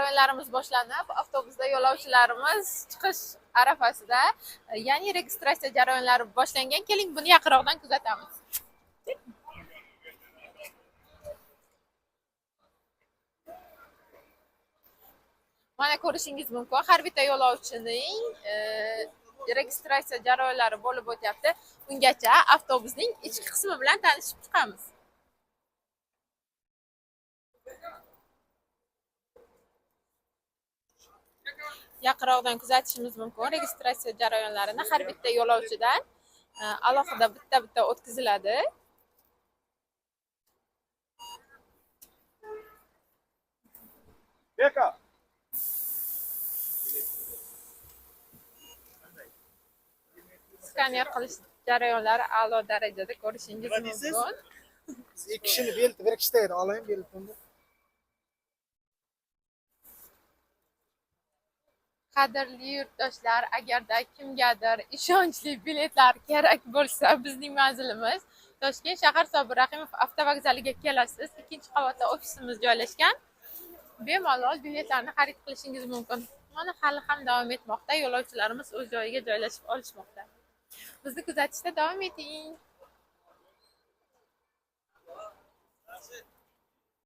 Jarayonlarimiz boshlanib, avtobusda yo'lovchilarimiz chiqish arafasida, ya'ni registratsiya jarayonlari boshlangan. Keling, buni yaqinroqdan kuzatamiz. Mana ko'rishingiz mumkin, har bitta yo'lovchining registratsiya jarayonlari bo'lib o'tyapti. Ungacha avtobusning ichki qismi bilan tanishib chiqamiz. Yaqinroqdan kuzatishimiz mumkin registratsiya jarayonlarini. Har bitta yo'lovchidan alohida bitta-bitta o'tkaziladi. Beka. Skaner qilish jarayonlari a'lo darajada ko'rishingiz mumkin. Ikki kishini belti bir kishida edi, olayim beltini. Qadrli yurtdoshlar, agarda kimgadir ishonchli biletlar kerak bo'lsa, bizning manzilimiz Toshkent shahar Sobir Rahimov avtovokzaliga kelasiz. 2-qavatda ofisimiz joylashgan. Bemalol biletlarni xarid qilishingiz mumkin. Mana hali ham davom etmoqda. Yo'lovchilarimiz o'z joyiga joylashib olishmoqda. Bizni kuzatishda davom eting.